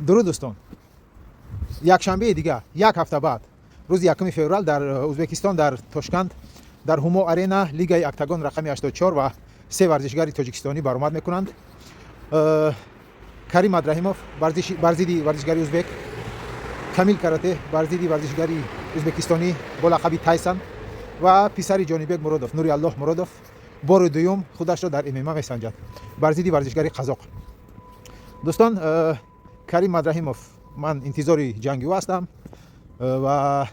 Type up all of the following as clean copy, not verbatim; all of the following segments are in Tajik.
Дуруд, дӯстон. Якшанбеи дига, як ҳафта баъд, рӯзи 1 феврал, дар Ӯзбекистон, дар Тошканд, дар Ҳумо Арена, лигаи Октагон рақами 84 ва се варзишгари тоҷикистонӣ баромад мекунанд. Карим Мадраҳимов бар зидди варзишгари узбек, Камил Карате бар зидди варзишгари ӯзбекистонӣ бо лақаби Тайсон ва писари Ҷонибек Муродов, Нуриаллоҳ Муродов, бори дуюм худашро дар ММА месанҷад бар зидди варзишгари қазоқ. Дӯстон, Карим Мадраҳимов, ман интизори ҷанги ӯ ҳастам ва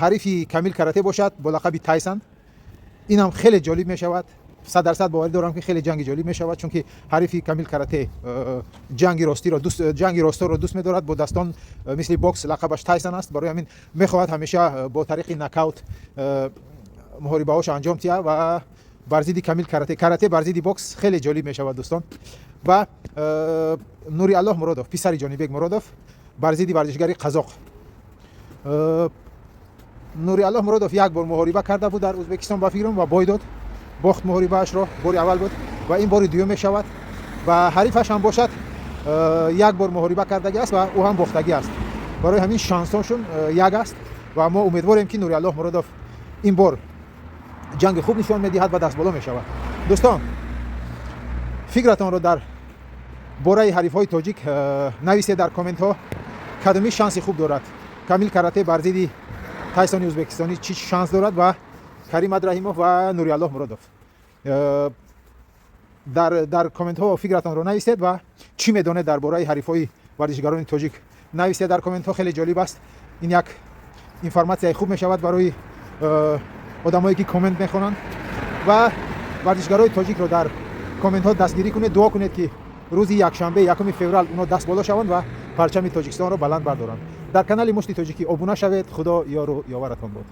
ҳарифи Камил Карате бошад бо лақаби Тайсон. Инам хеле ҷолиб мешавад. 100% боварӣ дорам, ки хеле ҷанги ҷолиб мешавад, чунки ҳарифи Камил Карате ҷанги ростиро дӯст, ҷанги росторо дӯст медорад бо дастон, мисли бокс. Лақабаш Тайсон аст, барои ҳамин мехоҳад ҳамеша бо тариқи нокаут муҳорибаҳошо анҷом диҳад. Ва бар зидди Камил Карате, карате бар зидди бокс, хеле ҷолиб мешавад, дӯстон. Ва Нуриаллоҳ Муродов, писари Ҷонибек Муродов, бар зидди варзишгари қазоқ. Нуриаллоҳ Муродов як бор муҳориба карда буд дар Ӯзбекистон, ба фикрам, ва бой дод, бохт муҳорибаашро. Бори аввал буд ва ин бори дуюм мешавад. Ва ҳарифаш ҳам бошад, як бор муҳориба кардагӣ аст ва ӯ ҳам бохтагӣ аст. Барои ҳамин шансошон як аст ва мо умедворем, ки Нуриаллоҳ Муродов ин бор ҷанги хуб нишон медиҳад ва дастболо мешавад. Дӯстон, фикратонро дар бораи ҳарифҳои тоҷик нависед дар комментҳо. Кадоми шанси хуб дорад? Камил Карате бар зидди Тайсони ӯзбекистонӣ чӣ шанс дорад ва Карим Мадраҳимов ва Нуриаллоҳ Муродов? Дар комментҳо фикратонро нависед ва чӣ медонед дар бораи ҳарифҳои варзишгарони тоҷик, нависед дар комментҳо. Хеле ҷолиб аст. Ин як информатсияи хуб мешавад барои одамое, ки коммент мехонанд. Ва варзишгарои тоҷикро дар комментҳо дастгирӣ кунед, дуо кунед, ки рӯзи якшанбе, 1 феврал, онҳо даст боло шаванд ва парчами Тоҷикистонро баланд бардоранд. Дар канали Мушти Тоҷикӣ обуна шавед. Худо ёру ёваратон бод.